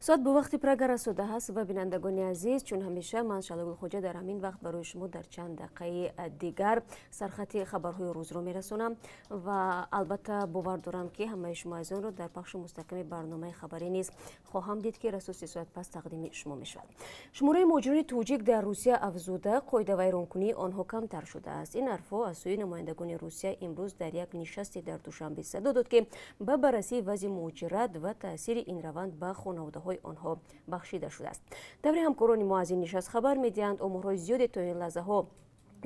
Соат бо вақти Прага расода ҳаст ва, бинандагони азиз, чун ҳамеша ман, Шаҳлагул Хоҷа, дар ҳамин вақт барои шумо дар чанд дақиқаи дигар сархати хабарҳои рӯзро мерасонам ва албатта бовар дорам, ки ҳамаи шумо азизонро дар пахши мустақими барномаи хабарӣ низ хоҳам дид, ки расо 3 соат пас тақдими шумо мешавад. Шумораи муҳоҷирони тоҷик дар Русия афзуда, қоидавайронкунии онҳо камтар шудааст. Ин ҳарфҳо аз сӯи намояндагони Русия имрӯз дар як нишасте дар Душанбе садо дод, ки ба баррасии вазъи муҳоҷират ва таъсири ин раванд ба хонаводаҳои онҳо бахшида шудааст. Тавре ҳамкорони мо аз ин нишаст хабар медиҳанд, оморҳои зиёде то ин лаҳзаҳо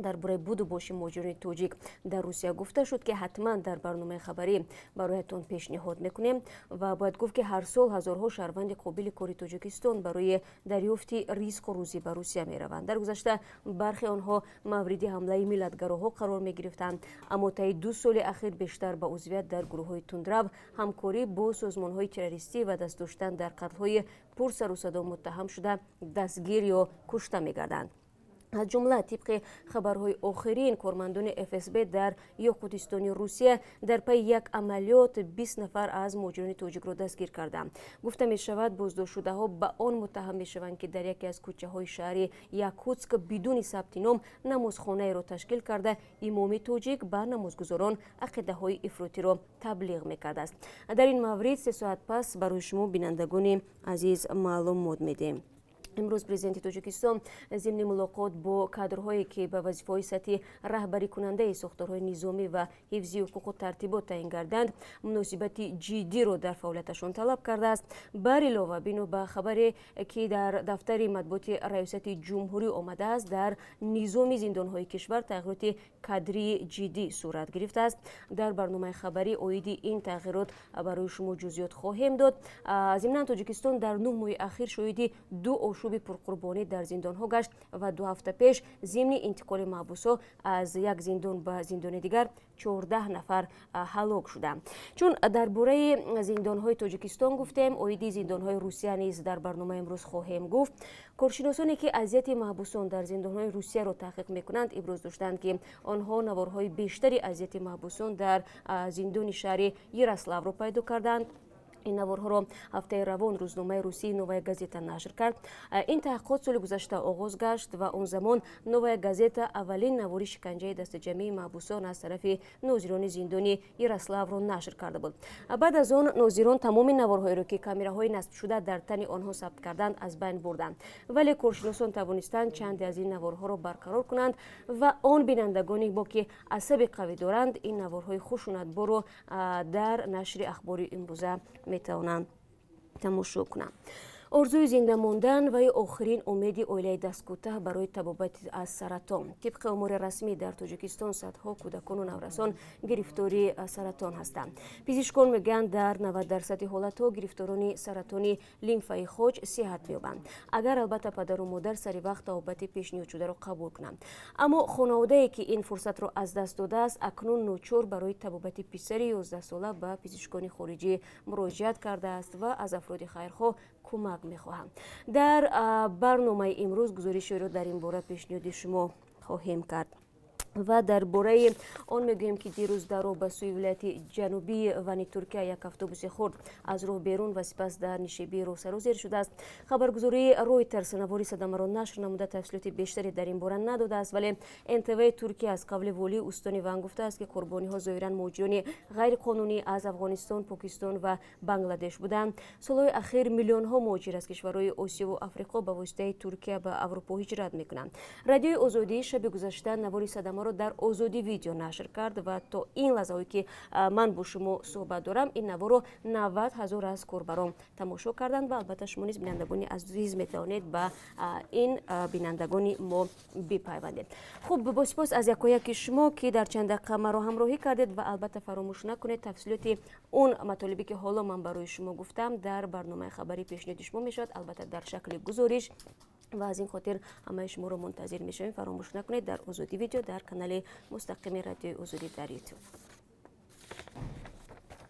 дар бораи буду боши муҳоҷирони тоҷик дар Русия гуфта шуд, ки ҳатман дар барномаи хабарӣ бароятон пешниҳод мекунем. Ва бояд гуфт, ки ҳар сол ҳазорҳо шаҳрванди қобили кори Тоҷикистон барои дарёфти ризқу рӯзӣ ба Русия мераванд. Дар гузашта бархе онҳо мавриди ҳамлаи миллатгароҳо қарор мегирифтанд, аммо таи 2 соли ахир бештар ба узвият дар гурӯҳҳои тундрав, ҳамкорӣ бо созмонҳои террористӣ ва даст доштан дар қатлҳои пурсарусадо муттаҳам шуда, дастгир ё кушта мегарданд. Аз ҷумла, тибқи хабарҳои охирин, кормандони ФСБ дар Ёқутистони Русия дар пайи як амалиёт 20 нафар аз муҳоҷирони тоҷикро дастгир карданд. Гуфта мешавад, боздоштшудаҳо ба он муттаҳам мешаванд, ки дар яке аз кӯчаҳои шаҳри Якутск бидуни сабти ном намозхонаеро ташкил карда, имоми тоҷик ба намозгузорон ақидаҳои ифротиро таблиғ мекардааст. Дар ин маврид 3 соат пас барои шумо, бинандагони азиз, маълумот медиҳем. Имрӯз Президенти Тоҷикистон зимни мулоқот бо кадрҳое, ки ба вазифаҳои сатҳи раҳбарикунандаи сохторҳои низомӣ ва ҳифзи ҳуқуқу тартибот таъин гарданд, муносибати ҷиддиро дар фаъолияташон талаб кардааст. Бар илова, бино ба хабаре, ки дар дафтари матбуоти Раёсати Ҷумҳурӣ омадааст, дар низоми зиндонҳои кишвар тағйироти кадрии ҷиддӣ сурат гирифтааст. Дар барномаи хабарӣ оиди ин тағйирот барои шумо ҷузъиёт хоҳем дод. Зимнан, Тоҷикистон дар 9 моҳи ахир шоҳиди ду ошӯби пурқурбонӣ дар зиндонҳо гашт ва 2 ҳафта пеш зимни интиқоли маҳбусҳо аз як зиндон ба зиндони дигар 14 нафар ҳалок шуданд. Чун дар бораи зиндонҳои Тоҷикистон гуфтем, оиди зиндонҳои Русия низ дар барномаи имрӯз хоҳем гуфт. Коршиносоне, ки азияти маҳбусон дар зиндонҳои Русияро таҳқиқ мекунанд, иброз доштанд, ки онҳо наворҳои бештари азияти маҳбусон дар зиндони шаҳри Ярославро пайдо карданд. Ин наворҳоро ҳафтаи равон рӯзномаи русии «Новая газета» нашр кард. Ин таҳқиқот соли гузашта оғоз гашт ва он замон «Новая газета» аввалин навори шиканҷаи дастаҷамъии маҳбусон аз тарафи нозирони зиндони Ярославро нашр карда буд. Баъд аз он нозирон тамоми наворҳоеро, ки камераҳои насбшуда дар тани онҳо сабт карданд, аз байн бурданд, вале коршиносон тавонистанд чанде аз ин наворҳоро барқарор кунанд ва он бинандагоне мо, ки асаби қавӣ доранд, ин наворҳои хушунатборро дар нашри ахбори имрӯза метавонанд тамошо кунанд. Орзуи зинда мондан ва ё охирин умеди оилаи дасткӯтаҳ барои табобат аз саратон. Тибқи омори расмӣ, дар Тоҷикистон садҳо кӯдакону наврасон гирифтори саратон ҳастанд. Пизишкон мегӯянд, дар 90 дарсади ҳолатҳо гирифторони саратони лимфаи хоҷ сиҳат меёбанд, агар албатта падару модар сари вақт табобати пешниҳодшударо қабул кунанд. Аммо хонаводае, ки ин фурсатро аз даст додааст, акнун ночор барои табобати писари 11сола ба пизишкони хориҷӣ муроҷиат кардааст ва аз афроди хайрхоҳ кӯмак мехоҳам. Дар барномаи имрӯз гузоришеро дар ин бора пешниҳоди шумо хоҳем кард ва дар бораи он мегӯем, ки дирӯз дар роҳ ба сӯи вилояти ҷанубии Вани Туркия як автобуси хурд аз роҳ берун ва сипас дар нишебии роҳ сарозер шудааст. Хабаргузории Ройтерс навори садамаро нашр намуда, тафсилоти бештаре дар ин бора надодааст, вале НТВ Туркия аз қавли волии устони Ван гуфтааст, ки қурбониҳо зоҳиран муҳоҷирони ғайриқонунӣ аз Афғонистон, Покистон ва Бангладеш буданд. Солҳои ахир миллионҳо муҳоҷир аз кишварҳои Осиёву Африқо ба воситаи Туркия ба Аврупо ҳиҷрат мекунанд. Радиои Озодӣ шаби гузашта навори садамаро дар Озодӣ Видео нашр кард ва то ин лаҳзаҳое, ки ман бо шумо суҳбат дорам, ин наворро 90 000 аз корбарон тамошо карданд. Ва албатта шумо низ, бинандагони азиз, метавонед ба ин бинандагони мо бипайвандед. Хуб, бо сипос аз якояки шумо, ки дар чанд дақиқа маро ҳамроҳӣ кардед, ва албатта фаромӯш накунед, тафсилоти он матолибе, ки ҳоло ман барои шумо гуфтам, дар барномаи хабарӣ пешниҳоди шумо мешавад, албатта дар шакли гузориш, ва аз ин хотир ҳамаи шуморо мунтазир мешавем. Фаромӯш накунед, дар Озодӣ Видео, дар канали мустақими Радиои Озодӣ дар Ютуб.